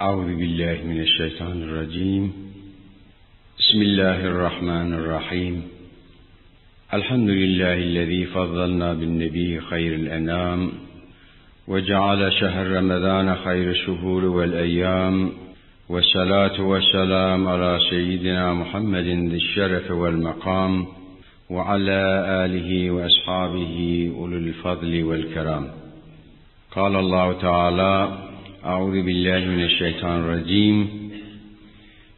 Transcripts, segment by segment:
Auzu billahi mineşşeýtanirrajim. Bismillahirrahmanirrahim. Elhamdülillahillezî fazzalna bin-nebiyyi hayril enam ve ceale şehr Ramazan hayr şuhuri vel eyyam. Ve salatu ve selam ala seyyidina Muhammedin zi'ş-şerefi vel makam ve ala alihi ve ashabihi ulul fadli vel keram. Kâle Allahu Teala, Euzu billahi mineşşeytanirracim.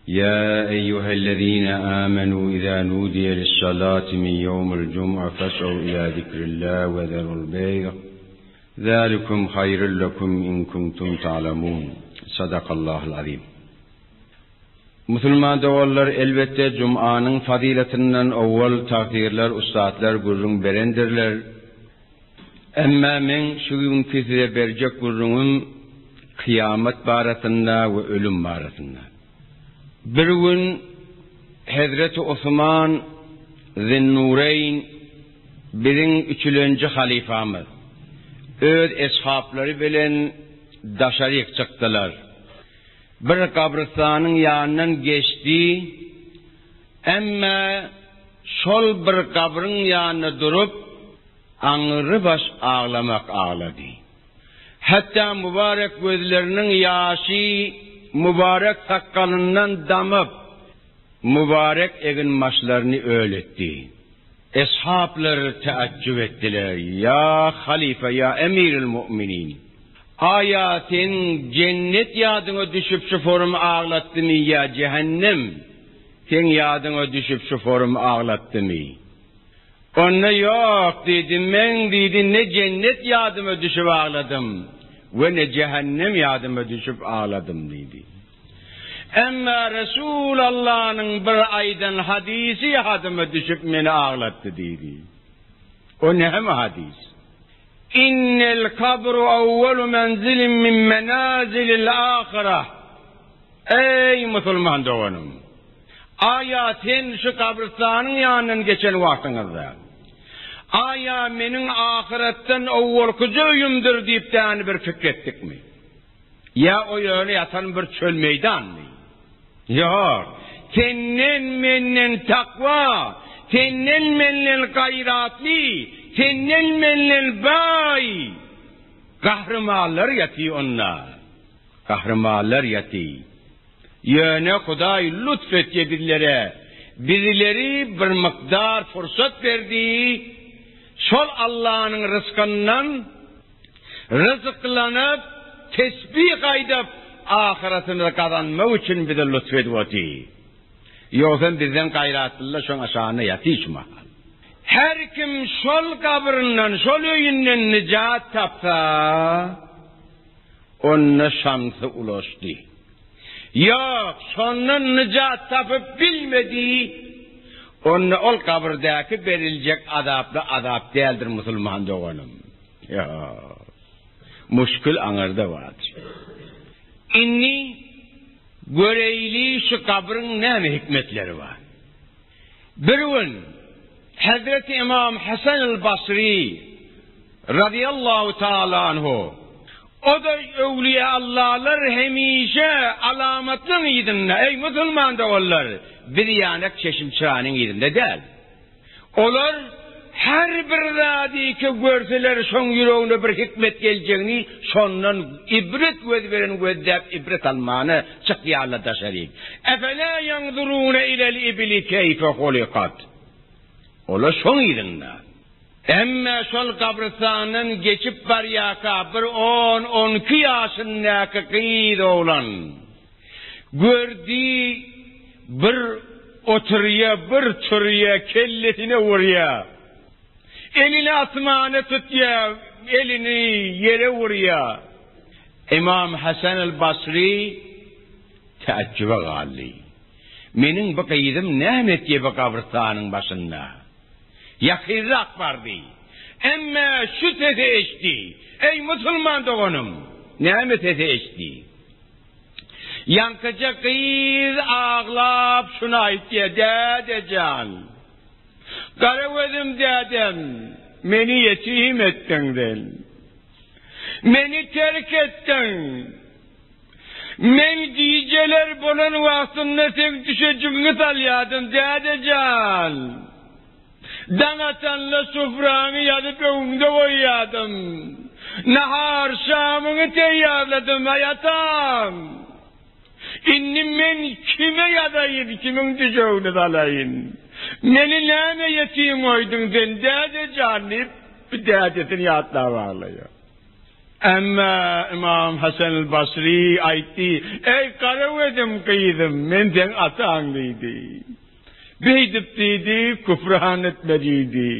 Ya eyyühellezîne âmenû izâ nûdiye lissalâti min yevmil cum'a fes'u ilâ zikrillah ve zerul bey'. Zâlikum hayrun lekum in kuntum ta'lemûn. Sadakallahul azim. Musulman doganlar elbetde jumanyň fazyletinden owwal tagtyrlar ussatlar gürrüň berendirler. Emma meň şu günki size berjek gürrüňim kyýamat barasynda we ölüm barasynda. Bir gün Hezreti Osman Zinnureýn biziň üçülenji halypamyz öz eshaplary bilen daşaryk çykdylar. Bir gabrystanyň ýanyndan geçdi, emma şol bir gabryň ýanynda durup, aňrybaş aglamak aglady. Hatda mübarek gözleriniň ýaşy mübarek sakgalyndan damyp, mübarek eginbaşlaryny öl etdi. Eshaplar täejjüp etdiler, Ýa halypa, ýa emiril mu'minin! Aýa seň jennet ýadyňa düşüp şu forum aglatdymy ýa jähennem seň ýadyňa düşüp şu forum aglatdymy? Onda ýok diýdi, meň diýdi ne jennet ýadyma düşüp agladym we ne jähennem ýadyma düşüp agladym diýdi. Emma Resul Allanyň bir aýdan hadysy ýadyma düşüp meni aglatdy diýdi. O näme hadys? Innel kabru awwalu menzilin min menazilil ahireh. Eý musulman doganym! Aýa sen şu gabrystanyň ýanyndan geçen wagtyňyzda, Aýa meniň ahyretden owwalkyja öýümdir diýip däni bir pikir etdikmi? Ýa o ýöne ýatan bir çöl meýdanmy? Ýok. Senden menden takwa, senden menden gaýratly, senden menden baý gahrymanlar ýatyr onda. Gahrymanlar ýatyr. Ýöne Hudaý lutf etýär bizlere, bizleri bir mukdar pursat berdi, şol Allanyň rysgyndan Ryzyklanyp, tesbih aýdyp, ahyretimizi gazanmak üçin bize lutf edip otyr. Ýogsam bizden gaýratlylar şoň aşagynda ýatyr şu mahal. Her kim şol gabryndan, şol öýünden nijat tapsa, onda şansy ulaşdy. Ýok, şondan nijat tapyp bilmedi, onda ol gabyrdaky beriljek azaply azap däldir musulman doganym. Ýok. Muşkil aňyrda bardyr. Indi göreýli şu gabryň näme hikmetleri bar. Bir gün Hezreti Ymam Hasan el-Basry razyýallahu taala anhu, o-da öwlüýä Allalar hemişe alamatlaryň yzynda, eý musulman doganlar, biz ýanak çeşim çyranyň yzynda däl. Olar her bir zady ki görseler şoň ýüregine bir hikmet geljegini şondan ibret göz beren gözläp ibret almana çykýarlar daşaryk. Efela ýanzurune ilel ibili keýfe hulikat. Olar şoň yzynda. Emme şol gabrystandan geçip barýarka bir on, onki ýaşyndaky gyz oglan. Gördi, bir oturýa, bir turýa, kellesine urýa. Elini asmana tutýa, elini ýere urýa. Ymam Hasan al-Basry täjjübe galdy. Meniň bu gyzym näme etýä bu gabrystanyň başynda? Ýakynrak bardy. Emme şu sesi eşitdi, Eý, musulman doganym! Näme sesi eşitdi? Ýaňkyja gyz aglap şuny aýtýar, Däde jan! Gara gözüm dädem, meni ýetim etdiň sen. Meni terk etdiň. Men gijeler bolan wagtynda seň düşejigiňi salýadym, däde jan. Daň atanda sufraňy ýazyp öňüňde goýýadym. Nahar, şamyňy teýýarladym, aý atam. Indi men kime ýazaýyn, kimiň düşegini salaýyn? Meni näme ýetim goýduň sen, däde jan, diýip, dädesini ýatlap aglaýar. Emma Ymam Hasan al-Basry aýtdy, Eý, garagözüm gyzym, men seň ataň diýdi. Beýdip diýdi, küfran etme diýdi.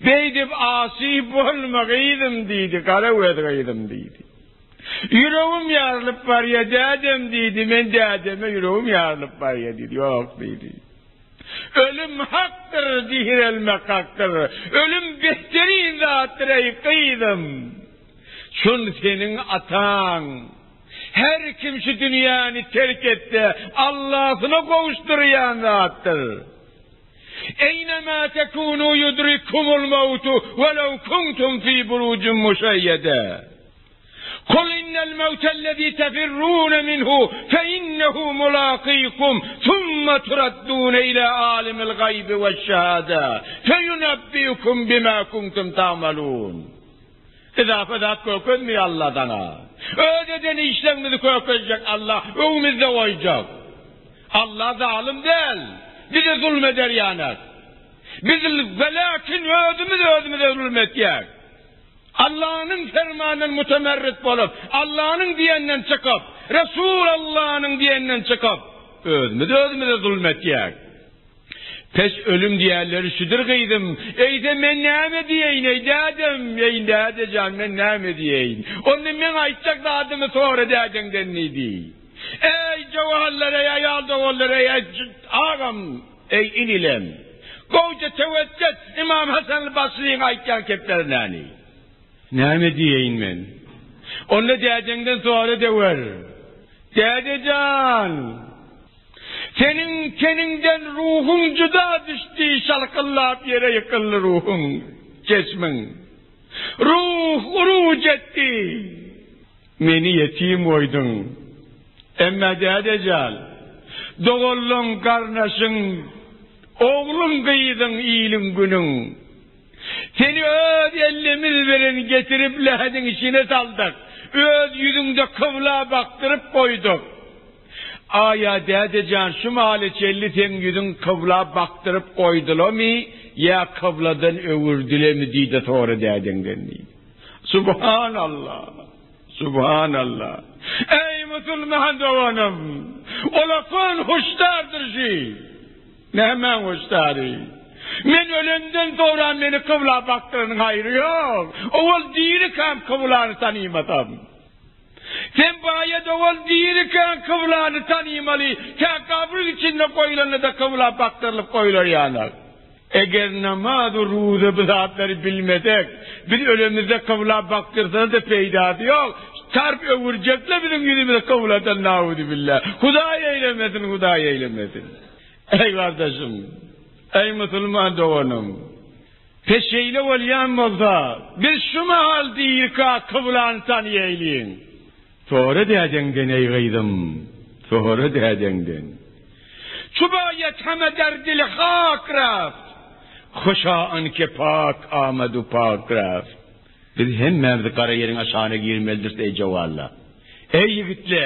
Beýdip asy bolma gyzym diýdi, garagöz gyzym diýdi. Ýüregim ýarylyp barýa dädem diýdi, men dädeme ýüregim ýarylyp barýa diýdi. Ýok diýdi. Ölüm hakdyr, direlmek hakdyr. Ölüm behterin zatdyr, eý, gyzym! Şun seniň ataň. Her kim şu dünýäni terk etse, Allasyna gowuşdyrýan zatdyr. Eýnemâ tekûnû yudrikkumul mewtu welew kuntum fî burûcin muşeyyede. Kul innel mewtellezî tefirrûne minhu fe innehu mulâkîkum summe turaddûne ilâ âlimil gaybi veşşehâde feyunebbiukum bimâ kuntum ta'melûn. Yzafa zat kökezmeýär Allah saňa. Öz eden işleňmizi kökezjek Allah öňümizde goýjak. Allah zalym däl. Bize zulm eder ýanak. Biz welakin özümiz özümize zulm etýäk. Allanyň fermanyndan mütemerrit bolup, Allanyň diýeninden çykyp, Resul Allanyň diýeninden çykyp, özümiz özümize zulm etýäk. Pes ölüm diýýänleri şüdür gyzym. Eýse men näme diýeýin, eý dädem, eý däde jan, men näme diýeýin. Onda meň aýtjak zadymy sora dädeňden diýdi. Eý jowanlar, eý aýal doganlar, eý agam, Eý inilem! Gowja töwekget Ymam Hasan Basryň aýtýan keplerindäni. Näme diýeýin men? Onda dädeňden sora döwer. Däde jan! Seniň teniňden ruhuň juda düşdi, şalkyllap ýere ýykyldy ruhuň, jesmiň. Ruh uruj etdi. Meni ýetim goýduň. Emma däde jan, doganlaň, garnaşyň, ogluň, gyzyň, iliň-günüň seni öz ellemiz bilen getirip lähediň içine saldyk, öz ýüzüňde kybla bakdyryp goýduk. Aýa däde jan, şu mahala çenli seň ýüzüň kybla bakdyryp goýdulamy ýa kybladan öwürdilemi diý-de sora dädeňden diýdi. Subhanallah! Subhanallah! Eý musulman doganym! Olakan huşdardyr şi! Nämäň huşdary? Men ölenden soňra meni kybla bakdyranyň haýry ýok. Owal dirikäm kyblany tanymasam. Sen baýa owal dirikäň kyblany tanymaly, tä gabryň içinde goýlanda-da kybla bakdyrylyp goýlar ýanak. Eger namaz we ruza bu zatlary bilmesek, biz ölemizde kybla bakdyrsada peýdasy ýok, tarp öwürjekler biziň ýüzümizi kybladan nauzubilla. Hudaý eýlemesin, Hudaý eýlemesin. Eý gardaşym, eý musulman doganym, pes şeýle bolýan bolsa, biz şu mahal dirikä kyblany tanaýaýlyň. Sora dädeňden eý gyzym, sora dädeňden. Çubaýet heme der dili hak raft, Hoşa an ke pak amad u pak raft. Biz hemmämiz gara ýeriň aşagyna girmelidiris eý jowalla. Eý ýigitle,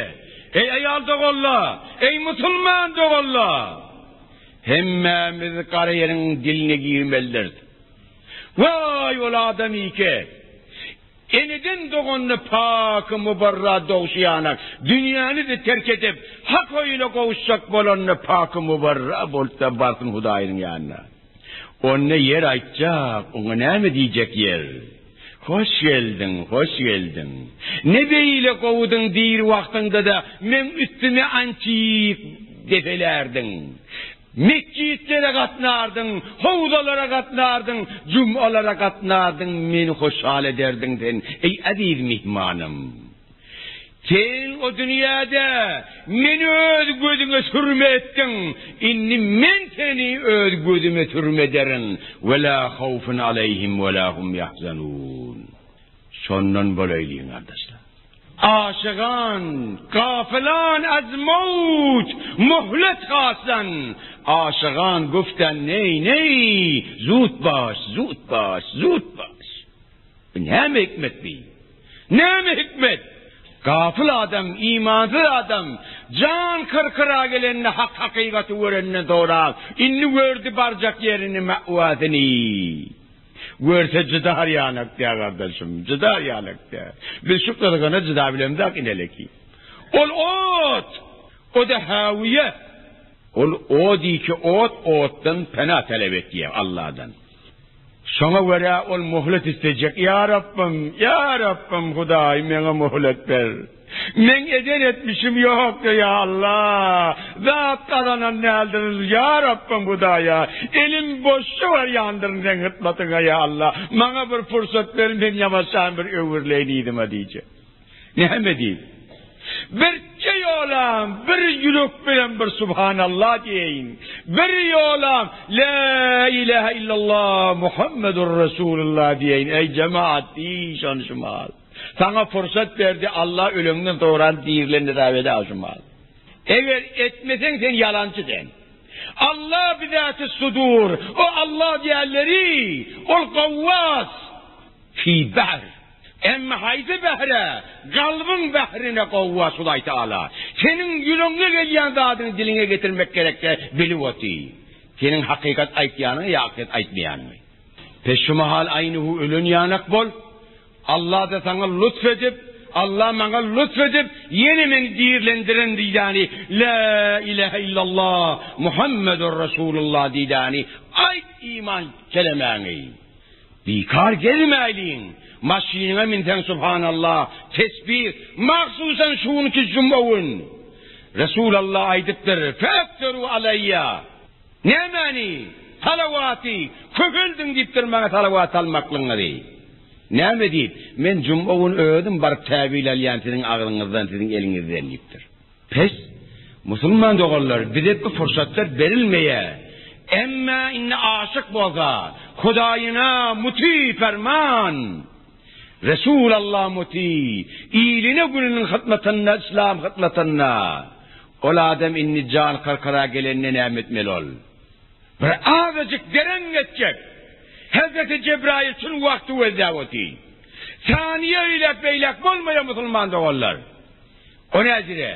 eý aýal doganla, eý musulman doganla! Hemmämiz gara ýeriň diline girmelidiris. Waý ol adam ike! Eneden doganda paky mubarra dogşy ýanak, dünýäni-de terk edip, Hak oýuna gowuşjak bolanda paky mubarra bolup-da barsyn Hudaýynyň ýanyna. Onda ýer aýtjak, oňa näme diýjek ýer? Hoş geldiň, hoş geldiň. Ne beýle gowudyň diri wagtyňda-da meň üstüme antik depelärdiň. Metjitlere gatnardyň, howzalara gatnardyň, jumalara gatnardyň, meni hoşal ederdiň sen, eý eziz myhmanym. Sen o dünýäde meni öz gözüňe sürme etdiň, indi men seni öz gözüme sürme ederin, Ve lâ havfun aleyhim ve lâ hum yahzanûn. Şondan bolaýlyň gardaşlar. Aşygan, gafylan az mowt muhlet hasdan, Aşygan guftan neý, neý, zut baş, zut baş, zut baş. Bu näme hikmet bi? Näme hikmet? Gafyl adam, imansyz adam, jan kyrkyra gelende hak hakykaty görenden soňra, indi gördi barjak ýerini, mäwasyny. Görse jydar ýanak diýýär gardaşym, jydar ýanak diýýär. Biz şu gyzgyna jyda bilemzok ineleki. Ol ot! O-da häwiýe. Ol o diýki ot, otdan pena talap etýär Alladan. Şoňa görä ol muhlet islejek, Ýa Rabbym, ýa Rabbym, Hudaý, meňe muhlet ber. Meň eden etmişim ýokdy, ýa Alla! Zat gazanan däldirin, ýa Rabbym, Hudaýa! Elim boşja barýandyryn Seň hytmatyňa, ýa Alla! Maňa bir pursat ber, men ýamaşan bir öwrüleýin yzyma diýjek. Näme diýip? Birje ýolam bir ýürek bilen bir Subhanallah diýeýin. Bir ýolam La ilahe illallah Muhammedur Resulullah diýeýin. Eý jemaat diý şony şu mahal. Saňa pursat berdi Allah öleňden soňra dirilen hesap eder şu mahal. Eger etmeseň sen ýalançy sen. Allah bizäti sudur. O Allah diýenleri ol gawwas fi bahr. Emma haýsy bähre? Kalbyň bährine gowwas Hudaý Tagala. Seniň ýüregiňe gelýän zadyňy diliňe getirmek gerekse bilip oty. Seniň hakykat aýtýanyňy ýa hakykat aýtmaýanyňy. Pes şu mahal aýnyhu ölen ýanak bol. Alla-da saňa lutf edip, Alla maňa lutf edip, ýene meni dirlendiren diýdäni, Lä ilähe illallah, Muhammedur Resulullah diýdäni aýt iman kelemäňi. Bikar gezmäýliň, maşynyňa minseň Subhanallah, tesbih, mahsusan şu günki juma gün. Resulallah aýdypdyr, Fe'ekteru aleýýa. Nämäni? Salawaty, köpeldiň diýipdir maňa salawat almaklygyňyzy. Näme diýip? Men juma gün özüm baryp täwil alýan siziň agzyňyzdan, siziň eliňizden diýipdir. Pes, musulman doganlar, bize bu pursatlar berilmeýär. Emma indi aşyk bolsa, Hudaýyna muty perman, Resul Allah muty, iline gününiň hyzmatynda, yslam hyzmatynda. Ol adam indi jan kyrkyra gelende näme etmeli ol? Bir azajyk dereň etjek. Hezreti Jebraýyl şul wagty gözläp otyr. Saniýe öýläk-beýläk bolmaýar musulman doganlar. O näjire?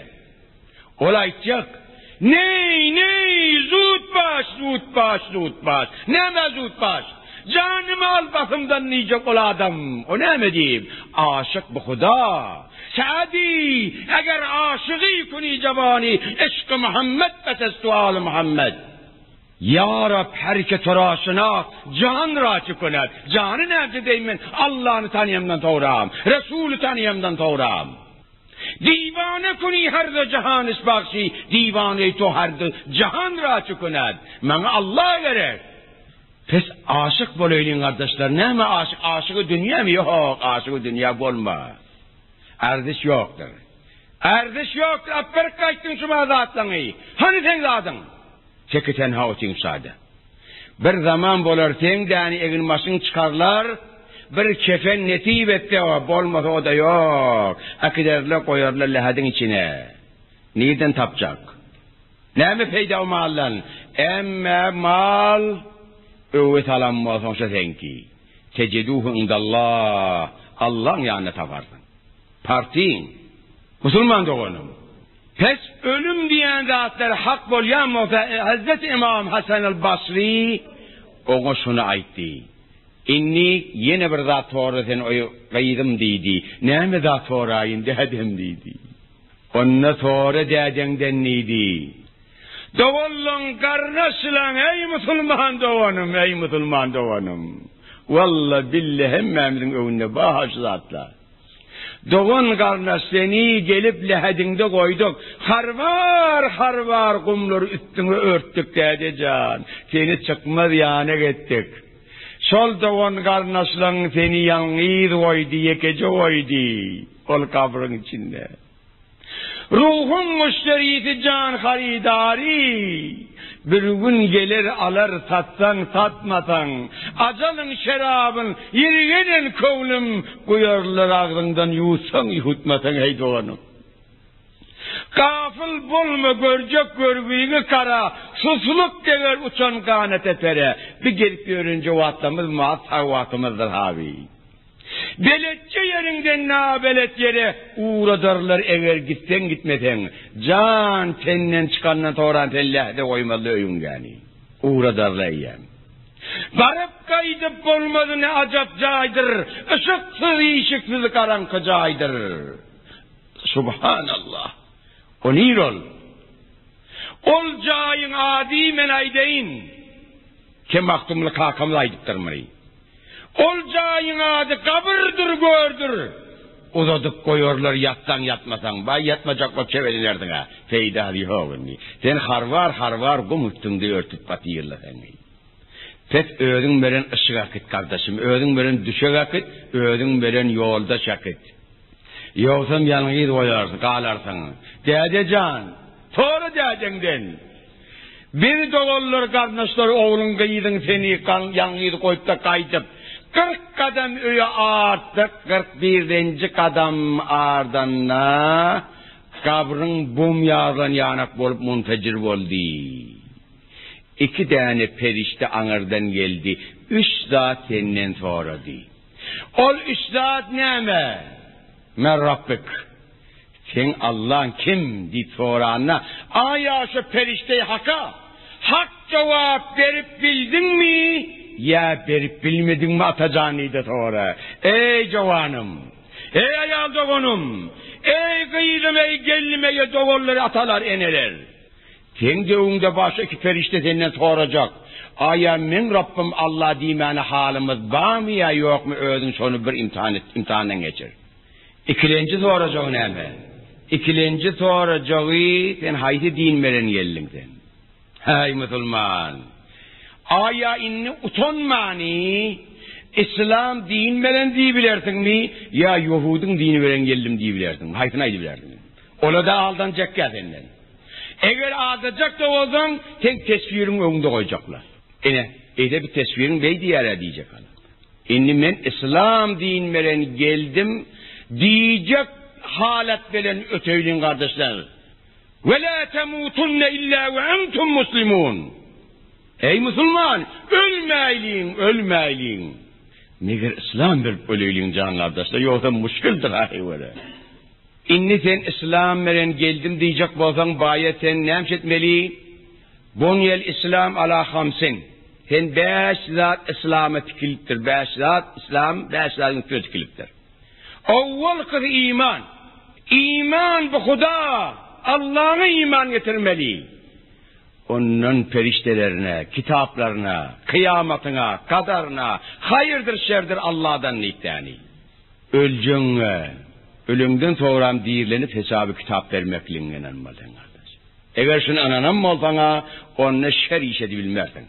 Ol aýtjak, Neý, neý, zut baş, zut baş, zut baş. Nämä zut baş? Janymy al basymdan diýjek ol adam. O näme diýip? Aşyk bu Huda. Sa'di, eger aşygy küni jawany yşky Muhammet beses tu aly Muhammet. Ýa Rab, her ki tora şynas, jan ra çi könet. Jany näçe deýin men Allany tanyýamdan soram, Resuly tanyýamdan soram. Diwane küni her du jahan iş bagşy, diwane to her du jahan ra çi könet. Maňa Alla gerek. Pes aşyk bolaýlyň gardaşlar näme aşyk aşygy dünýämi ýok aşygy dünýä bolma ärziş ýokdyr ärziş ýokdyr alyp berip gaýtdyň şu maňa zatlaňy hany seň zadyň teki tenha otyň şada bir zaman bolar seň däni egin başyň çykarlar bir kefen nesip etse bolmasa oda ýok äkiderler goýarlar lähediň içine nirden tapjak. Näme peýda o maldan? Emme mal öwe salan bolsaň şo seňki. Tejiduhu indallah, Allaň ýanynda taparsyň. Partyň. Musulman doganym. Pes ölüm diýen zatlar hak bolýan bolsa Hezreti Ymam Hasan al Basry oňa şuny aýtdy. Indi ýene bir zat sora sen oý gyzym diýdi. Näme zat soraýyn dädem diýdi. Onda sora dädeňden diýdi. Doganlaň garyndaşlaň eý musulman doganym eý musulman doganym. Walla bille hemmämiziň öňünde bar şu zatlar. Dogan garyndaş seni gelip lähediňde goýduk. Harbar harbar gumlary üstüňe örtdük dädejan. Seni çykmaz ýanak etdik. Şol dogan garyndaşlaň seni ýalňyz goýdy ýekeje goýdy. Ol gabryň içinde. Ruhuň müşderisi jan harydary. Bir gün geler alar satsaň satmasaň. Ajalyň şerabyn ýeri gelen köwnüm, Guýarlar agzyňdan ýuwutsaň ýuwutmasaň heý doganym. Gafyl bolma görjek görgüňi gara, Susluk deger uçan ganata pere. Bi gezip ýörenje wagtlarymyz mat sag wagtymyzdyr haby. Beletçe ýeriňden nabelet ýere ugradarlar eger gitseň gitmeseň. Jan tenden çykandan soran sen lähde goýmazlar öýüňdäni. Ugradarlar eýýäm. Baryp gaýdyp bolmaz ne ajap jaýdyr, Yşyksyz işiksiz garaňky jaýdyr. Subhanallah. O nir ol? Ol jaýyň ady men aýdaýyn. Kem Magtymguly kakamyz aýdypdyr muny. Ol jaýyň ady gabyrdyr gördür. Uzadyp goýarlar ýatsaň ýatmasaň. Baý ýatmajak bolup çebelenersiň-ä. Peýdasy ýok indi. Sen harwar harwar gum üstüňde örtüp batyrlar seni. Pes özüň beren yşyk äkit gardaşym, özüň beren düşek äkit, özüň beren ýoldaş äkit. Ýogsam ýalňyz goýarsyň, galarsyň. Däde jan, sora dädeňden. Biz doganlar, garyndaşlar ogluň, gyzyň seni ýalňyz goýup-da gaýdyp, 40 gadam öýe artdyk, 41-nji gadam ardanda gabryň bom ýarylan ýanak bolup munfejir boldy. Iki däne perişde aňyrdan geldi, üç zat senden sorady. Ol üç zat näme? Men Rabbik. Seň Allaň kim? diýip soranda, Aýa şo perişdeýi Haka hak jogap berip bildiňmi ýa berip bilmediňmi Atajan diýdi sora. Eý jowanym! Eý aýal doganym! Eý gyzym eý gelnim eý doganlar atalar eneler! Seň döwüňde başga iki perişde senden sorajak, Aýa meň Rabbym Alla diýmäne halymyz barmy ýa ýokmy özüň şony bir imtihan et, imtihandan geçir. Ikilenji sorajagy näme? Ikilenji sorajagy sen haýsy din bilen geldiň sen? Häý musulman! Aýa indi utanmany Islam din bilen diýibilersiňmi ýa ýohudyň dini bilen geldim diýibilersiňmi? Haýsyny aýdybilersiň? Ola-da aldanjakýa senden. Eger aldajak-da bolsaň, seň teswiriňi öňüňde goýjaklar. Ine, eýse bir teswiriň beý diýýär-ä diýjek hala. Indi men yslam din bilen geldim diýjek halat bilen öteýliň gardaşlar. Ve la temutunne illa ve entum muslimun. Eý musulman, ölmäýliň, ölmäýliň. Meger yslam berip öleýliň jan gardaşlar, ýogsa muşkildir ha-heý-wele. Indi sen yslam bilen geldim diýjek bolsaň baýa sen näme etmeli? Bunyel islam ala hamsin. Sen bäş zat yslama tikilipdir. Bäş zat yslam bäş zadyň üstüne tikilipdir. Owwalkysy iman. Iman bu Huda, Allaňa iman getirmeli. Ondan perişdelerine, kitaplaryna, kyýamatyňa, kadaryna, haýyrdyr şerdir Alladan diýipdäni. Öljegiňe, öleňden soňram dirlenip hesaby kitap bermekligiňe ynanmaly sen gardaş. Eger şuny ynanan bolsaň-a, onda şer iş edibilmersiň.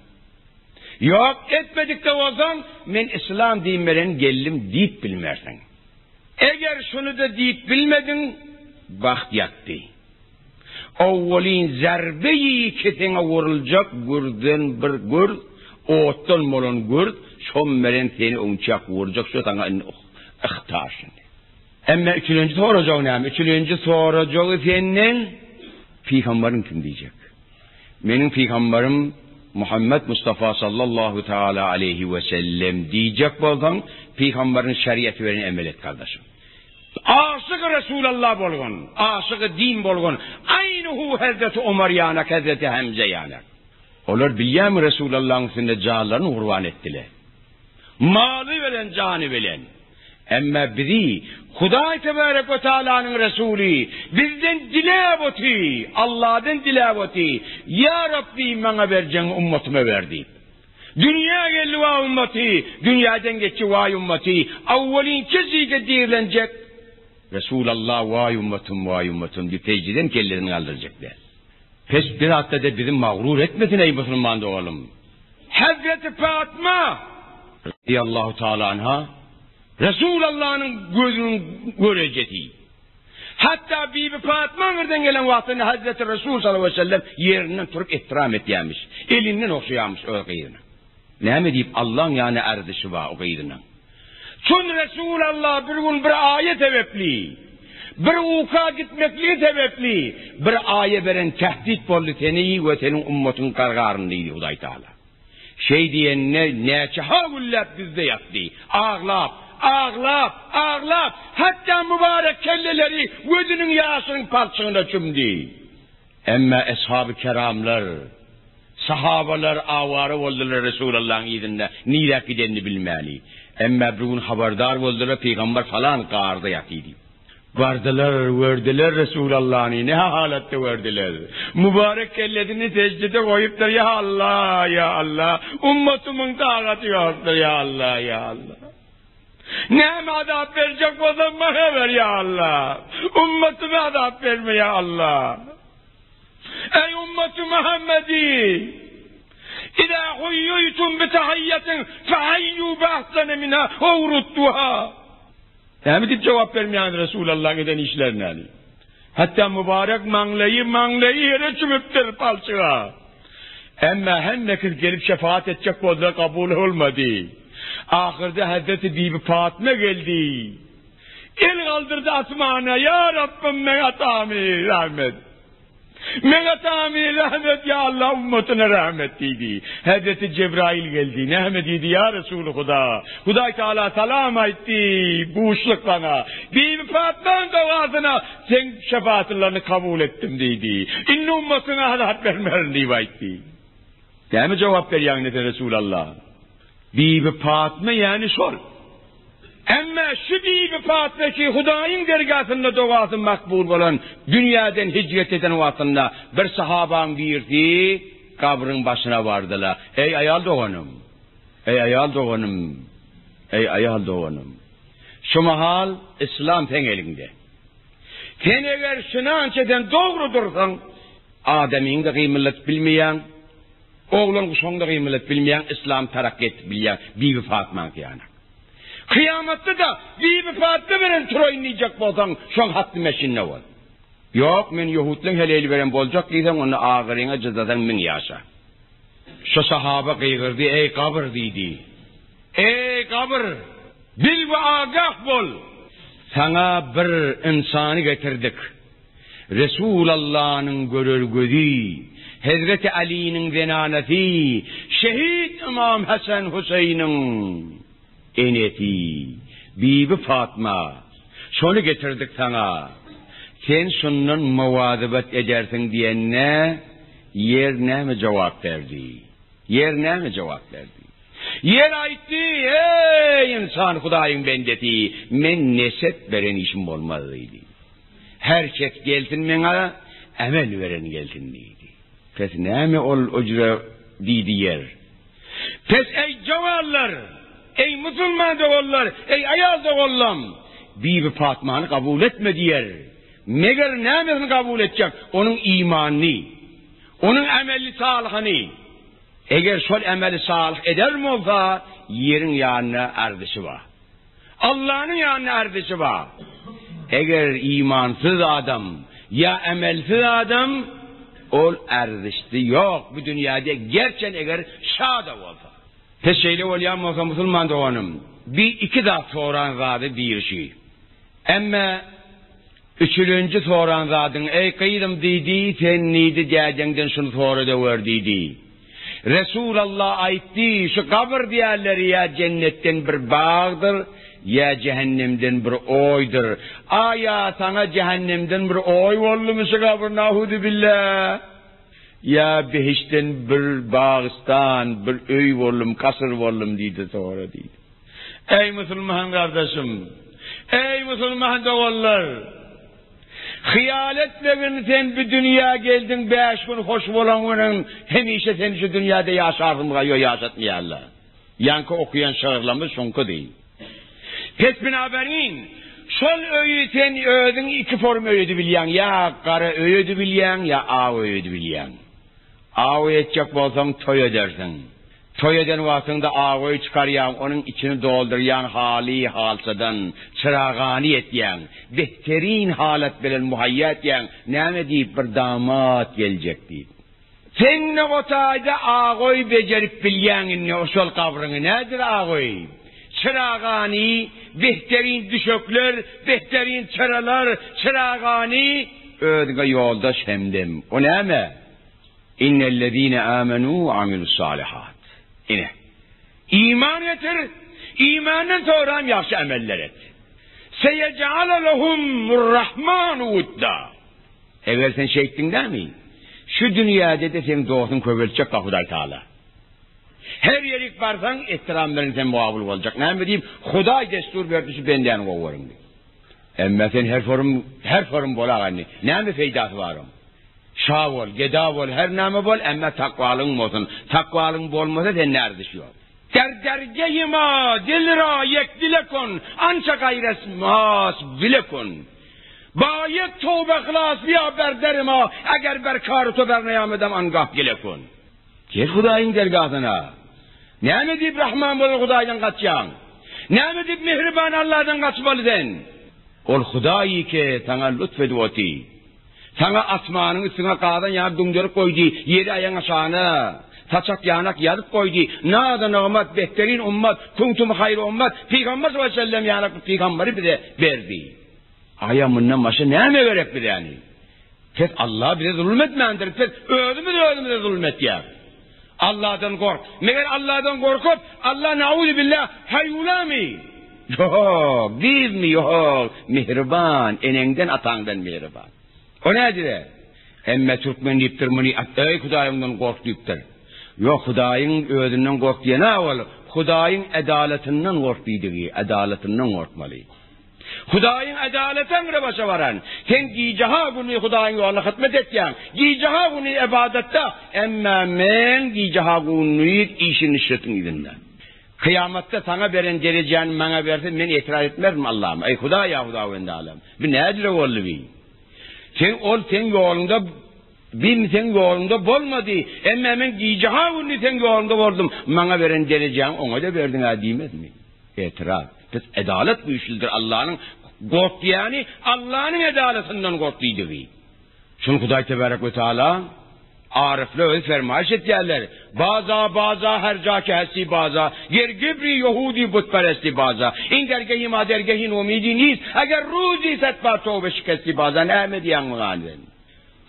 Ýok, etmedik-de bolsaň, men yslam din bilen geldim diýip bilmersiň. Eger şuny-da diýip bilmediň, bagt ýatdy. Owwalyn zarbe-i keseňe uruljak gürzden bir gürz, otdan bolan gürz, şom bilen seni oňçak urjak, şo saňa indi yhtar şindi. Emme üçülenji sorajagy näme? Üçülenji sorajagy senden pygambaryň kim diýjek. Meniň pygambarym Muhammet Mustafa sallallahu taala aleýhi we sellem diýjek bolsaň, pygambaryň şeriaty bilen emel et gardaşym. Aşygy Resulallah bolgun, aşygy din bolgun, aýny hu Hezreti Omar ýanak, Hezreti Hemze ýanak. Olar bilýärmi Resulallahyň üstünde janlaryny gurban etdiler. Maly bilen, jany bilen. Emma bizi Hudaý tebarek we taalanyň Resuly bizden diläp oty, Allahdan diläp oty, Ýa Rabbi maňa berjegiňi ummatyma ber diýip. Dünýä geldi waý ummaty, dünýäden geçdi waý ummaty, awwalyn kejige dirlenjek, Resulallah waý ummatym, waý ummatym diýip sejdeden kellesini galdyrjak däl. Pes bir zatda-da bizi magrur etmesin eý musulman doganym. Hezreti Fatma, radiyallahu taala anha, Resulallanyň gözüniň görejesi. Hatda Bibi Patma aňyrdan gelen wagtynda Hazreti Resul sallallahu aleýhi we sellem ýerinden turup ihtiram etýärmiş. Elinden ogşaýarmyş öz gyzyna. Näme diýip Allaň ýany arzişi bar o gyzynyň. Çün Resul Allah bir gün bir aýa sebepli, bir uka gitmekligi sebepli bir aýa beren tehdit boldy seni we seniň ummatyňy gargaryn diýdi Hudaý Taala. Şeý diýenine näçe-ha günläp düzde ýatdy. Aglap, aglap, aglap, hatda mübarek kelleleri gözüniň ýaşynyň palçygyna çümdi. Emma eshaby keramlar, sahabalar awara boldular Resulallahyň yzynda niräk gidenini bilmäni. Emma bir gün habardar boldular pygamber falan garda ýatyr diýip. Bardylar, gördüler Resulallany, ne halatda gördüler. Mübarek kellesini seždede goýupdyr, Ýa Alla, ýa Alla, ummatymyň tagaty ýokdur, ýa Alla, ýa Alla. Näme azap berjek bolsaň maňa ber, ýa Alla. Ummatyma azap berme, ýa Alla. Eý ummaty Muhammedi! Iza huýýitum bi tahiyyetin fehaýýu bi ahsene minha ow rudduha. Näme diýip jogap bermeýäňiz Resulallaň eden işlerine? Hatda mübarek maňlaýy maňlaýy ýere çümüpdir palçyga. Emma hemmekisi gelip şefaat etjek boldular kabul bolmady. Ahyrda Hazreti Bibi Fatma geldi. El galdyrdy asmana Ýa Rabbym meň atamy rahmet. Meň atamy rahmet ýa Allah ummatyna rahmet diýdi. Hezreti Jebraýyl geldi. Näme diýdi ýa Resuly Huda? Hudaý Taala salam aýtdy, buşluk saňa. Bibi Patmaň dogasyna seň şefaatlaryny kabul etdim diýdi. Indi ummatyňa azap bermerin diýip aýtdy. Näme jogap berýäň indi sen Resulallah? Bibi Patma ýäni şol. Emma şu Bibi Patma ki Hudaýyň dergäsinde dogasy makbul bolan dünýäden hijret eden wagtynda bir sahabaň birisi gabryň başyna bardyla. Eý aýal doganym! Eý aýal doganym! Eý aýal doganym! Şu mahal yslam seň eliňde. Sen eger şunança sen dogry dursaň adamyňda gymylladyp bilmeýäň. Oglan guşaňda gymylat bilmeýäň islam tarakgy etip bilýäň Bibi Fatmaňky ýanak. Kyýamatda-da Bibi Fatma bilen turaýyn diýjek bolsaň şoň hatdy meşinde bol. Ýok men ýehutlaň heleýli beren boljak diýseň onda agyryňa jyzlasaň min ýaşa. Şo sahaba gygyrdy eý gabyr diýdi. Eý gabyr! Bil we agah bol! Saňa bir ynsany getirdik. Resulallanyň görer gözi, Hezreti Alynyň zenanasy, şehit Ymam Hasan Huseýniň enesi, Bibi Fatma, şony getirdik saňa. Sen şundan mowazybat edersiň diýende, ýer näme jogap berdi? Ýer näme jogap berdi? Ýer aýtdy, Eý, ynsan, Hudaýyň bendesi, men nesep beren işim bolmaz diýdi. Her kes gelsin meňa emel beren gelsin diýdi. Pes näme ol ujra diýdi ýer. Pes eý jowanlar, eý musulman doganlar, eý aýal doganlam, Bibi Patmany kabul etme diýer. Meger nämesini kabul etjek, onuň imanyny, onuň emeli salyhyny. Eger şol emeli salyh eder bolsa, ýeriň ýanynda arzysy bar. Allanyň ýanynda arzysy bar. Eger imansyz adam ýa emelsiz adam ol arzysy ýok bu dünýäde gerçen eger şa-da bolsa. Pes şeýle bolýan bolsa musulman doganym bi iki zat soran zady biri şü. Emme üçülenji soran zadyň eý gyzym diýdi sen diýdi dädeňden şuny sora-da gör diýdi. Resulallah aýtdy, Şu gabyr diýerleri ýa jennetden bir bagdyr, ýa jähennemden bir oýdur. Aýa saňa jähennemden bir oý boldumy şu gabyr, nahuzubillah? Ýa behiştden bir bagystan, bir öý boldumy, kasyr boldumy diýdi sora diýdi. Eý musulman gardaşym! Eý musulman doganlar! Hyýal etmegin sen bu dünýä geldiň bäş gün hoş bolan günüň hemişe sen şu dünýäde ýaşarsyňmyka ýo ýaşatmaýarlar. Ýaňky okaýan şygyrlarymyz şoňkydy. Pes binaberin şol öýi sen özüň iki form öý edibilýäň ýa gara öý edibilýäň ýa ak öý edibilýäň. Ak öý etjek bolsaň toý edersiň. Toý eden wagtyňda agoý çykarýaň, onuň içini doldurýaň haly halçadan, çyragany etýäň, behterin halat bilen muhaýýa etýäň, näme diýip bir damat geljek diýip. Sen ne o taýda agoý bejerip bilýäň indi şol gabryňy nädir agoý? Çyragany, behterin düşekler, behterin çyralar, çyragany özüňe ýoldaş hemdem. O näme? Innellezine amenu we amilussalihat. Ine. Iman getir, imandan soňram ýagşy emeller et. Seyec'ale lehumur-Rahmanu wudda. Eger sen şeýtdiň dämi? Şu dünýäde-de seň dostuň köpeltjek Hudaý Taala. Her ýerik barsaň, ehtiram bilen sen mugabul boljak. Näme diýip, Hudaý destur berdi şu bendäni gowy görüň diýip. Emma sen her forum, her forum bolagany. Näme peýdasy bar oň? Şa bol, geda bol, her näme bol, emma takwalygyň bolsun. Takwalygyň bolmasa sende erziş ýok. Der dergehi ma dil ra ýek dile kun, ança gaýres mas bile kun. Ba ýek tobe hylas biýa ber deri ma, eger ber kary to ber neýamedem angah gile kun. Gel Hudaýyň dergahyna. Näme diýip Rahman bolan Hudaýdan gaçýaň? Näme diýip mähriban Allahdan gaçmaly sen? Ol Hudaý ki saňa lutf edip oty. Saňa asmanyň üstüňe gazan ýaly düňderip goýdy, ýeri aýaň aşagyna saçak ýanak ýazyp goýdy. Nazy nygmat, behterin ummat, kuntum haýry ummat, Pygamber sallallahu aleýhi we sellem ýanak bir pygamberi bize berdi. Aýa mundan başga näme gerek bizäni? Pes Allah bize zulum etmändir, pes özümiz özümize zulum etýäs. Allahdan gork. Meger Allahdan gorkup, Allah nauzubbillah haýulamy? Ýok, dizmi ýok, mihriban, eneňden ataňdan mihriban. O nädire? Hemme türkmen diýipdir muny, eý Hudaýyňdan gork diýipdir. Ýok, Hudaýyň özünden gork diýen-ä ol, Hudaýyň edalatyndan gork diýdigi, edalatyndan gorkmaly. Hudaýyň edaleti aňry başa baran. Sen gije-ha güni Hudaýyň ýolunda hyzmat etýäň. Gije-ha güni ybadatda, emma men gije-ha gündiz işi-nüşretiň yzynda. Kyýamatda saňa beren derejäni maňa berse, men etiraz etmerin Allahym. Eý Hudaý ýa Hudawendi alem, bu nädire boldy bi? Sen ol seň ýoluňda bim seň ýoluňda bolmady, emma men gije-ha gündiz seň ýoluňda boldum, maňa beren derejäňi oňa-da berdiň-ä diýmezmi? Etiraz. Pes edalat güýçlüdir Allanyň gork diýýäni Allanyň edalatyndan gork diýdigi. Şuny Hudaý tebarek we taala aryflar özi fermaýyş etýärler. Baza baza her ja ki hesti baza ger gibri ýehudi butperesti baza in dergehi ma dergehi nomidi nis eger ruzi set bar tobe şikesti baza näme diýýäň muňa sen?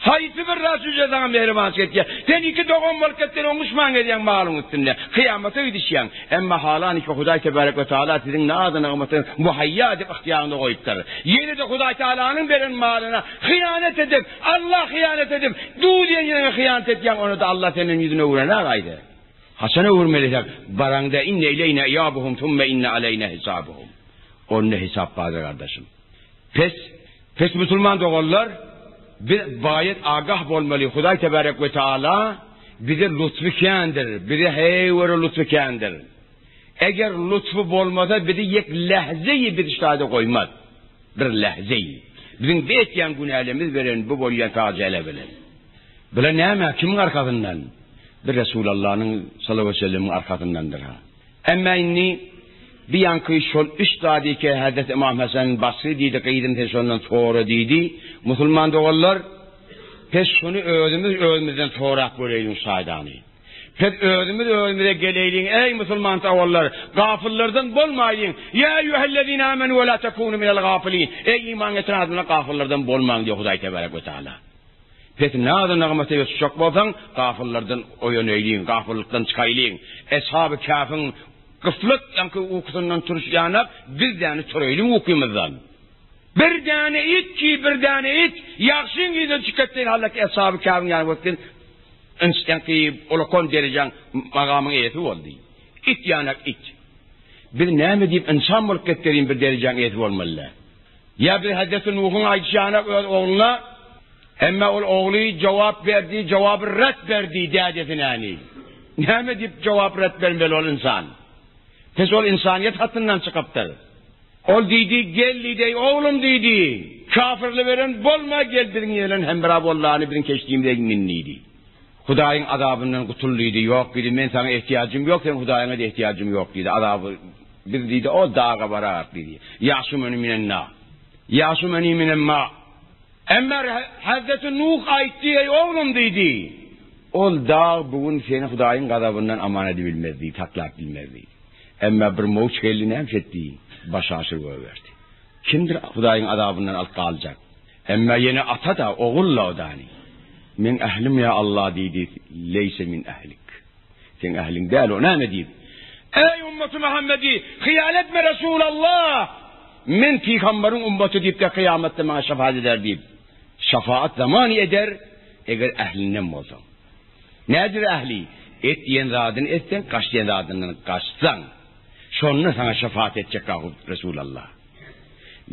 Haýsy bir rasul saňa mähribançylyk etýär? Sen iki dogan bolup gitseň oňuşman gezýäň malyň üstünde. Kyýamata gidişýäň. Emma halaniki Hudaý tebarek we taala siziň nazy-nygmatyňyzy muhaýýa edip ygtyýaryňyza goýupdyr. Ýene-de Hudaý Taalanyň beren malyna hyýanat edip, Alla hyýanat edip, duz diýen ýeriňe hyýanat etýäň, onda-da Alla senden ýüzüni öwrenäk aýdy. Haçan öwürmeli sen? Baraňda inne ileýne iýabuhum summe inne aleýne hisabuhum. Onda hesap bardyr gardaşym. Pes, pes musulman doganlar, biz baýat agah bolmaly, Hudaý tebarek we taala bize lutfy kändir, bize heýwere lutfy kändir. Eger lutfy bolmasa bizi ýek lähzeýi biz ştaýda goýmaz. Bir lähzeýi. Biziň bu etýän günälerimiz bilen bu bolýan fajialar bilen. Bular näme, kimiň arkasyndan? Bir Resulallanyň sallallahu aleyhi ve sellemiň arkasyndandyr ha. Emma indi bir ýaňky şol üç zady ki Hazreti Ymam Hasan Basry diýdi, gyzym sen şondan sora diýdi. Musulman doganlar, pes şuny özümiz özümizden sorap göreýliň şaýdany. Pes özümiz özümize geleýliň, eý musulman doganlar, gafyllardan bolmaýlyň. Ýa eýýuhellezine amenu we la tekunu minel gafilin. Eý iman getiren adamlar gafyllardan bolmaň diýýär Hudaý tebarek we taala. Pes nazy-nygmata ýetişjek bolsaň, gafyllardan oýanaýlyň, gafyllykdan çykaýlyň. Eshaby Käfiň gyflat ýaňky ukusyndan turuş ýanak, biz däni turaýlyň ukymyzdan. Bir däne it ki, bir däne it, ýagşyň yzyna düşüp ketseň hallaki Eshaby Käfiň ýany bolup sen ynç ýaňky ulakan derejäň magamyň eýesi boldy. It ýanak it. Biz näme diýip ynsan bolup ketderin bir derejäň eýesi bolmaly-da. Ýa bir Hezreti Nuhuň aýdyşy ýanak öz ogluna, emma ol ogly jogap berdi, jogaby ret berdi dädesinäni. Näme diýip jogap ret bermeli ol ynsan? Pes ol ynsanyýet hatyndan çykypdyr. Ol diýdi, gel diýdi, eý oglum diýdi, kafirli beren bolma gel biziň bilen hemra bollany biziň keşdimize min diýdi. Hudaýyň azabyndan gutul diýdi. Ýok diýdi, men saňa ehtiýajym ýok, seň Hudaýyňa-da ehtiýajym ýok diýdi. Azaby biz diýdi, o daga bararys diýdi. Ýaşumeni minen-na. Ýaşumeni minen-ma. Emma Hezreti Nuh aýtdy, Eý oglum diýdi, ol dag bu gün seni Hudaýyň gazabyndan aman edibilmez diýdi, saklap bilmez diýdi. Emma bir mowç geldi, näme etdi? Başaşyr goýberdi. Kimdir Hudaýyň azabyndan alyp galjak? Emma ýene ata-da, ogul-da o dany. Meň ählim ýa Allah diýdi, Leýse min ählik. Seň ähliň däl o, näme diýip? Eý ummaty Muhammedi, hyýal etme Resulallah! Men pygamberiň ummaty diýip-de kyýamatda maňa şefaat eder diýip. Şefaat zamany eder, eger ählinden bolsaň. Nädir ähli? Et diýen zadyny etseň, gaç diýen zadyndan gaçsaň. Şonda saňa şefaat etjek Resulallah.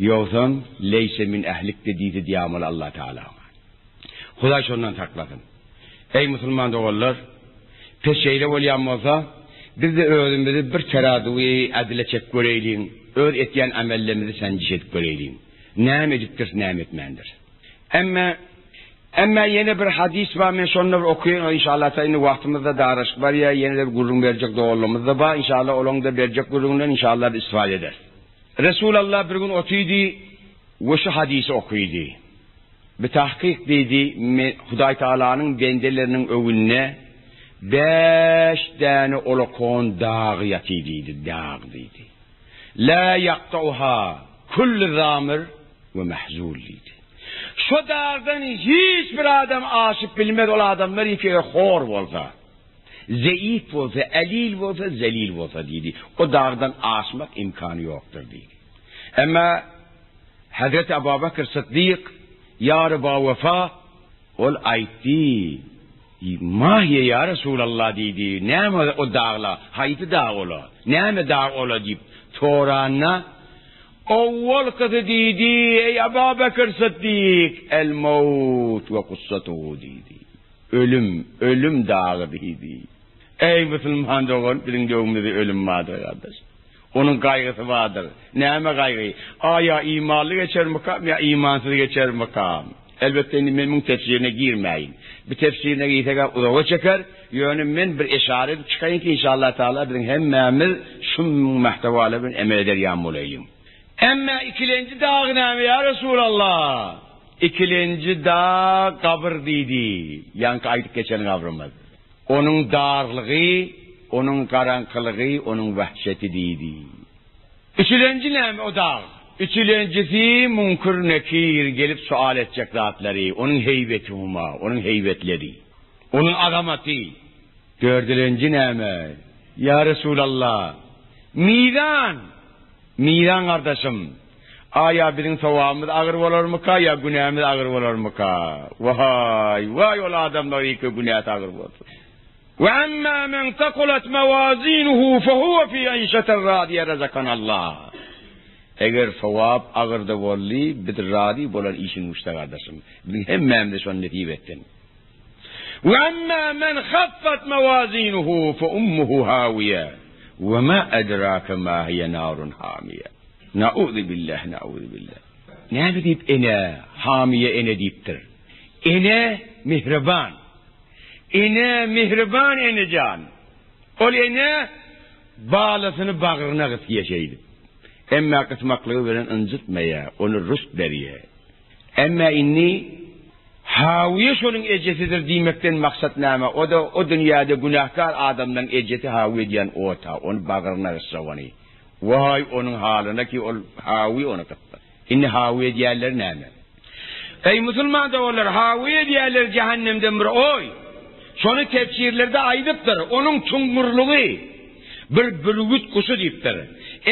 Ýogsam, leýse min ählik-de diýse diýamaly Allah Tagala oňa. Hudaý şondan saklasyn. Eý musulman doganlar, pes şeýle bolýan bolsa, biz-de özümizi bir terazuwy ädile çekip göreýliň, öz etýän amellerimizi sanjyş edip göreýliň. Näme edipdiris, näme etmändiris. Emme Emma ýene bir hadys bar, men şony-da bir okaýyn, inşallah ta indi wagtymyz-da daraşyp barýar, ýene-de bir gürrüň berjek doganlarymyz-da bar, inşallah olaň-da berjek gürrüňinden inşallah biz istifade ederis. Resulallah bir gün otydy we şu hadysy okydy. Bitahkyk diýdi, men Hudaý Tagalanyň bendeleriniň öňünde bäş däne olakon dag ýatyr diýdi, dag diýdi. La ýaktauha kullu zamir we mahzul diýdi. Şo dagdan hiç bir adam aşyp bilmez, ol adamlar ýeke hor bolsa, zeýif bolsa, elil bolsa, zelil bolsa diýdi. O dagdan aşmak imkany ýokdur diýdi. Emma Hazreti Abu Bakr Syddyk, ýary bawefa, ol aýtdy, Mahiýe ýa Resulallah diýdi, näme o dagla, haýsy dag ola, näme dag ola diýip soranda, owwalkysy diýdi, Eý Abu Bekr Syddyk, El-mewt we gussatuhu diýdi. Ölüm, ölüm dagy diýdi. Eý musulman dogan, biziň döwümizde ölüm bardyr gardaş. Onuň gaýgysy bardyr. Näme gaýgy? Aýa imanly geçermikam ýa imansyz geçermikam? Elbetde indi men muň tefsirine girmäýin. Bu tefsirine girsek-ä uzaga çeker. Ýöne men bir eşara edip çykaýyn ki, inşallah Taala biziň hemmämiz şu muhtewalar bilen emel eder ýaly bolaýlyň. Emme ikilenji dag näme ýa Resulallah? Ikilenji dag gabyr diýdi. Ýaňky aýdyp geçen gabrymyz. Onuň darlygy, onuň garaňkylygy, onuň wehşeti diýdi. Üçülenji näme o dag? Üçülenjisi Muňkür Nekir gelip sual etjek zatlary, onuň heýbeti huma, onuň heýbetleri, onuň azamaty. Dördülenji näme? Ýa Resulallah! Mizan! Mizan gardaşym! Aýa biziň sogabymyz agyr bolarmyka ýa günämiz agyr bolarmyka? Waý, waý ol adamlaryňky günäsi agyr bolsun. We emma men sakulat mewazinuhu fehuwe fi işetin radiýe rezakanallah. Eger sogap agyrda boldy, biz razy bolar işiň uçda gardaşym. Biziň hemmämize şony nesip etsin. We emma men haffat mewazinuhu fe ummuhu hawiýe we ma edrake ma hiýe narun hamiýe. Nauzubillah, nauzubillah. Näme diýip ene, hamiýe ene diýipdir? Ene mihriban. Ene mihriban enejan. Ol ene balasyny bagryna gysýa şeýdip. Emma gysmaklygy bilen ynjytmaýa, ony rüst berýä. Emma indi Hawiýe şonuň ejesidir diýmekden maksat näme? O-da o dünýäde günäkär adamlaryň ejesi Hawiýe diýen ot-a, ony bagryna gysjak ony. Waý onuň halyna ki ol Hawiýe ony gysdy. Indi Hawiýe diýýänleri näme? Eý musulman doganlar, Hawiýe diýýänleri jähennemden bir oý. Şony tefsirlerde aýdypdyr. Onuň çuňňurlygy bir bürgüt guşy diýipdir.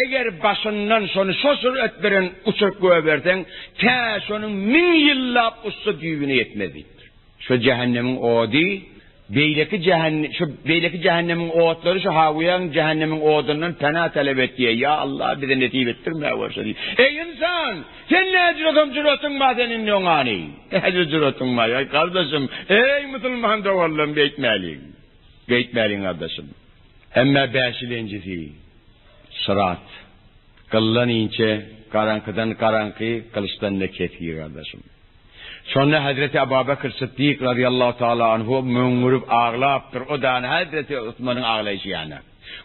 Eger başyndan şony şo süret bilen uçuryp goýberseň, tä şonuň müň ýyllap uçsa düýbüne ýetmez diýipdir. Şo jähennemiň ody Beýleki jähennem, şu beýleki jähennemiň otlary şu Hawiýaň jähennemiň odundan pena talap et diýýär. Ýa Allah bize nesip etdirme bolsa diýip. Eý ynsan! Sen näjüretem jüretin bar sen indi oňany? Näjüre jüretin bar ýa gardaşym? Eý musulman doganlarym beýtmäliň. Beýtmäliň gardaşym. Emma bäşilenjisi Syrat. Gyldan inçe, garaňkydan garaňky, gylyçdan-da kesgir gardaşym. Şonda Hezreti Ebu Bekr Sytdyk razyýallahu taala anhu möňňürip aglapdyr. O dany Hezreti Osmanyň aglaýşy ýaly.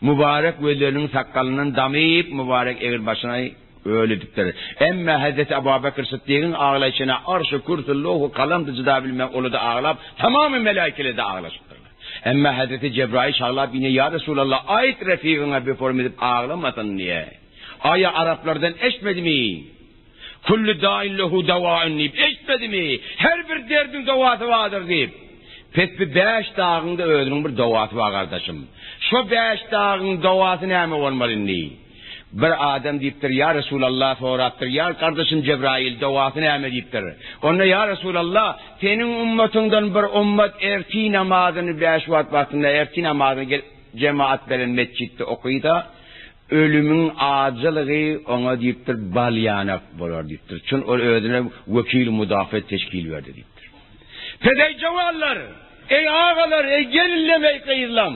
Mübarek gözleriniň sakgalyndan damyp, mübarek egin başyny öl edipdir. Emme Hezreti Ebu Bekr Sytdygyň aglaýşyna arş-u kürsü, lowh-u kalam-da jyda bilmän ola-da aglap, tamamy meläikeler-de aglaşypdyrlar. Emme Hezreti Jebraýyl şaglap ine ýa Resulallah aýt refigiňe bir edip aglamasyn diýe. Aýa araplardan eşitmedimi? Kullu dain lehu dawaun diýip eşitmedimi? Her bir derdiň dowasy bardyr diýip. Pes bi bäş dagyň-da özüniň bir dowasy bar gardaşym. Şo bäş dagyň dowasy näme bolmaly indi? Bir adam diýipdir, Ýa Resulallah sorapdyr, Ýa gardaşym Jebraýyl dowasy näme diýipdir. Onda Ýa Resulallah, seniň ummatyňdan bir ummat ertir namazyny bäş wagt wagtynda ertir namazyny gelip jemaat bilen metjitde okysa, Ölümiň ajylygy oňa diýipdir, bal ýanak bolar diýipdir. Çün ol özüne wekil müdafe teşkil berdi diýipdir. Pes eý jowanlar, eý agalar, eý gelinlem, eý gyzlam!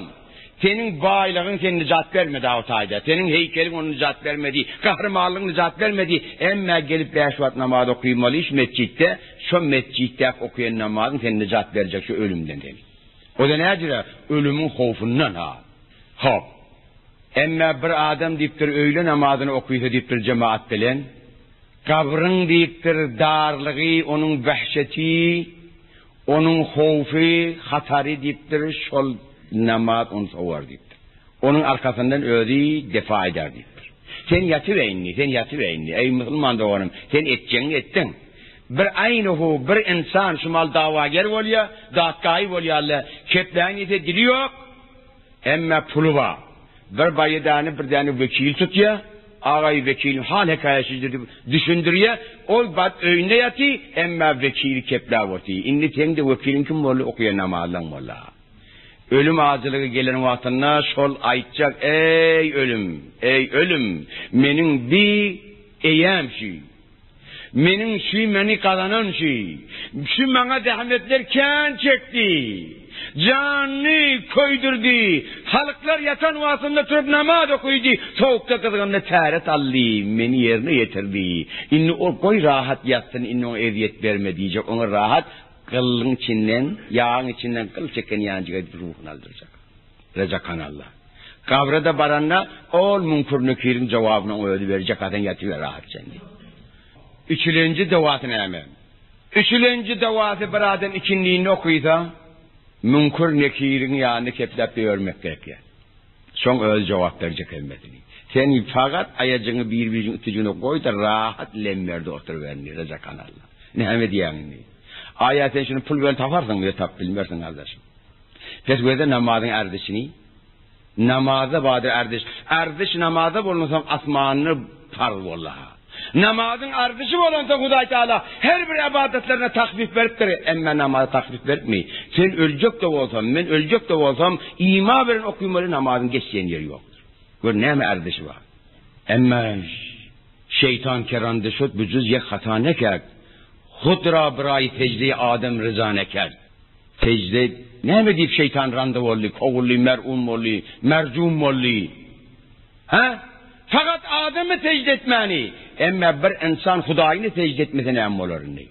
Seniň baýlygyň seni nijat bermedi aw taýda. Seniň heýkeliň ony nijat bermedi, gahrymanlygyň nijat bermedi. Emmä gelip bäş wagt namaz okymaly iş metjitde, şo metjitdäki okaýan namazyň seni nijat berjek şu ölümden seni. O-da näjüre? Ölümiň howfundan ha. Hop. Emmä bir adam diýipdir öýle namazyny okysa diýipdir jemaat bilen, gabryň diýipdir darlygy, onuň wehşeti, onuň howfy, hatary diýipdir şol namaz ony sowar diýipdir. Onuň arkasyndan özi defa eder diýipdir. Sen ýatyber indi, sen ýatyber indi, eý musulman doganym, sen etjegiňi etdiň. Bir aýnyhu bir ynsan şu mal dawager bolýa, datgaýy bolýa-le, kepläýin diýse dili ýok. Emme puly bar. Bir baýadany bir däne wekil tutýa, agaý wekiliň hal hekaýasyny diýip düşündirýä, ol bat öýünde ýaty, emma wekili kepläp oty. Indi seň-de wekiliň kim boldy, okaýan namazlaň boldy. Ölüm ajylygy gelen wagtynda şol aýtjak, Eý, ölüm, eý, ölüm, meniň bi eýäm şü. Meniň şü meni gazanan şü. Şü maňa zähmetler kän çekdi. Janyny köýdürdi. Halklar ýatan wagtynda turup namaz okydy. Sowukda gyzgynda täret aldy. Meni ýerine ýetirdi. Indi ol goý rahat ýatsyn, indi oňa ezýet berme diýjek. Oňa rahat gylyň içinden, ýagyň içinden gyl çeken ýanjyk edip ruhuny aldyrjak. Rejakan Alla. Gabra-da baranda, ol Müňkür-Nekiriň jogabyny oňa özi berjek, a sen ýatyber rahat sen diýip. Üçülenji dowasy näme? Üçülenji dowasy bir adam ikindini okysa, Müňkür-Nekiriň ýanyna kepläp ýörmek gerek ýa. Soň özi jogap berjek hemmesini. Sen fakat aýajygyňy bir-biriniň üstüjigine goý-da rahat lemmerde oturyber indi, Rejakan Alla. Näme diýýäň indi? Aýa sen şuny pul bilen taparsyňmy ýa tapyp bilmersiň gardaşym. Pes gözle namazyň erdişini. Namazda bardyr erdiş. Erdiş namazda bolunsoň asmanda farz boldy ha. Namazyň erdişi bolansoň Hudaý Taala her bir ybadatlaryna tahfif beripdir. Emme namaza tahfif beripmi? Sen öljek-de bolsam, men öljek-de bolsam, ima bilen okymaly namazyň geçýän ýeri ýokdur. Gör näme erdişi bar. Emme şeýtan kerande şod bu juz ýek hata nekerd. Hud ra biraý secde-i Adem ryza nekerd. Sejde näme diýip şeýtan randa boldy, kowuldy, mer'un boldy, merjum boldy? Hä? Fakat Ademe sejde etmäni, emme bir ynsan Hudaýyna sejde etmese näme bolar indi?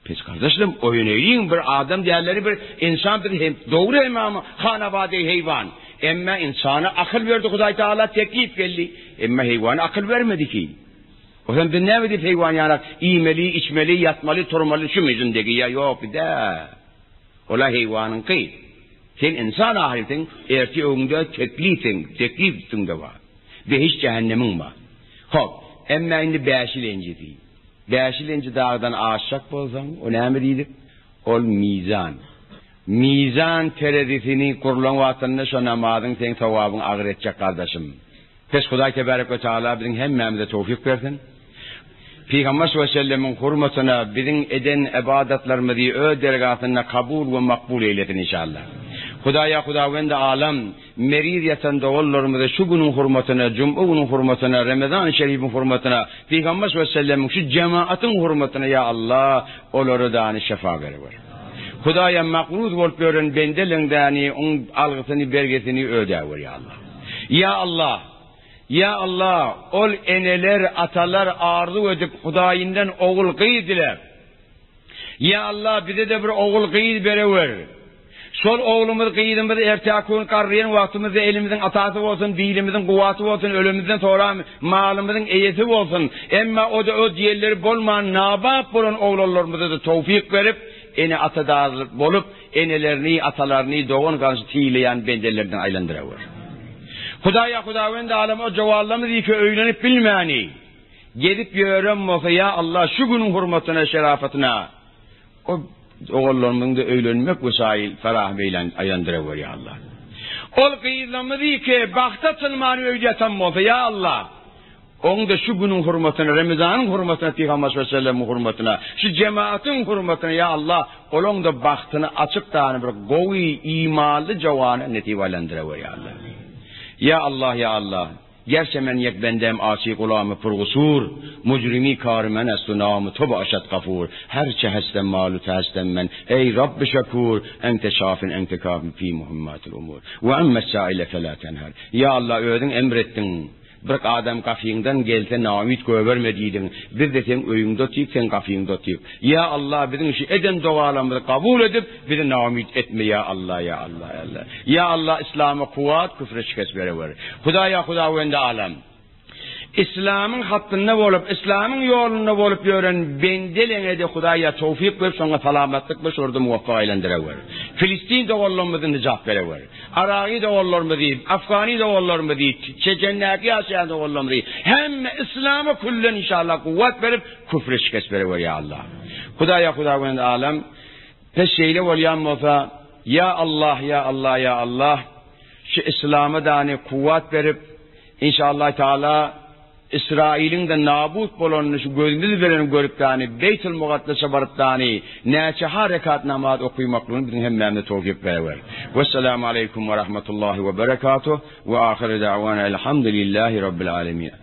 Pes gardaşlarym, oýun eýliň, bir adam diýerleri bir ynsan biz hem dogry hem hanabady heýwan. Emme ynsana akyl berdi Hudaý Taala teklip geldi. Emme heýwana akyl bermedi ki. O zaman biz näme diýip heýwan ýanak iýmeli, içmeli, ýatmaly, turmaly şumy zindegi ýa ýok bidä. Ola heýwanyňky. Sen ynsan ahyrsyň, ertir öňüňde teklipsiň, teklip üstüňde bar. Behişt jähennemiň bar. Hop, emme indi bäşilenjisi. Bäşilenji dagdan aşjak bolsaň, o näme diýdik? Ol mizan. Mizan terezisini gurlan wagtynda şo namazyň seň sogabyňy agyr etjek gardaşym. Pes Hudaý Tebarek we Taala biziň hemmämize towfyk bersin. Pygamber sallallahu aleyhi ve sellemiň hurmatyna biziň eden ybadatlarymyzy öz dergasynda kabul we makbul eýlesin inşallah. Hudaýa Hudawendi alam meriz ýatan doganlarymyzy şu günüň hurmatyna, juma günüň hurmatyna, Remezan şerifiň hurmatyna, Pygamber sallallahu aleyhi ve sellemiň şu jemaatyň hurmatyna ýa Allah olara dany şefa berewer. Hudaýa makruz bolup ýören bendeleň dany oň algysyny bergisini ödäwer ýa Allah. Ýa Allah! Ýa Allah! Ol eneler, atalar arzuw edip Hudaýyndan ogul, gyz diläp. Ýa Allah bize-de bir ogul gyz berewer. Şol oglumyz gyzymyz ertäki gün garraýan wagtymyzda elimiziň atasy bolsun, bilimiziň kuwwaty bolsun, ölemizden soram malymyzyň eýesi bolsun. Emma o-da o diýenleri bolman nabap bolan oglanlarymyza-da towfyk berip, ene-ata bolup, enelerini, atalaryny, dogan-garyndaşyny sylaýan bendelerden aýlandyrawer. Hudaýa Hudawendi alem o jowallamyz ýeke öýlenip bilmäni, gezip ýören bolsa ýa Allah şu günüň hurmatyna şerafatyna o ogallarymyzyň-da öýlenmek wesail farahym eýlän aýlandyrawer ýa Allah. Ol gyzlarymyz ýeke bagta açylman öýde ýatan bolsa ýa Allah Oň-da şu günüň hurmatyna, Remezanyň hurmatyna, Pygamber sallallahu hurmatyna, şu jemaatyň hurmatyna, ýa Allah, olaň-da bagtyny açyp dany bir gowy, imanly jowany nesip aýlandyrawer, ýa Allah. Ýa Allah, ýa Allah. Gerçe men ýek bendem asy gulamy purgusur, mujrimi kary men estu namy to başat gafur, her çe hestem malu te hestem men, eý Rabby şekur, ente şafin ente kafin fi muhimmatil umur. We emme saile fela tenher. Ýa Allah, özüň emr etdiň. Bir adam gapyňdan gelse naumyt göberme diýdiň. Biz-de seň öýüňde otyk, seň gapyňda otyk. Ýa Allah biziň şu eden dogalarymyzy kabul edip, bizi naumyt etme ýa Allah ýa Allah ýa Allah. Ýa Allah islama kuwwat, küfre şikes berewer. Hudaýa Hudawendi alem. Islamyň hattynda bolup, islamyň ýolunda bolup ýören bendeleňede Hudaýa towfyk berip şoňa salamatlyk we şurda muwaffak aýlandyrawer. Filistin doganlarymyzy nijat berewer. Aragy doganlarymyzy, Afgany doganlarymyzy, Çeçendäki ýaşaýan doganlarymyzy, hemme yslama küllen inşallah kuwwat berip, küfre şikes berewer ýa Allah. Hudaýa Hudawend alem, pes şeýle bolýan bolsa, ýa Allah, ýa Allah, ýa Allah, şu yslama dany kuwwat berip, inşallah taala, Ysraýylyň-da nabut bolanyny şu gözümiz bilen görüp dany, Beýtul Mugaddasa baryp dany, näçe ha rekat namaz okymaklygyny biziň hemmämize towfyk berewer. Wessalamu aleýkum we rahmetullahi we berekatuh we ahyry da'wana elhamdülillahi rabbil alemin.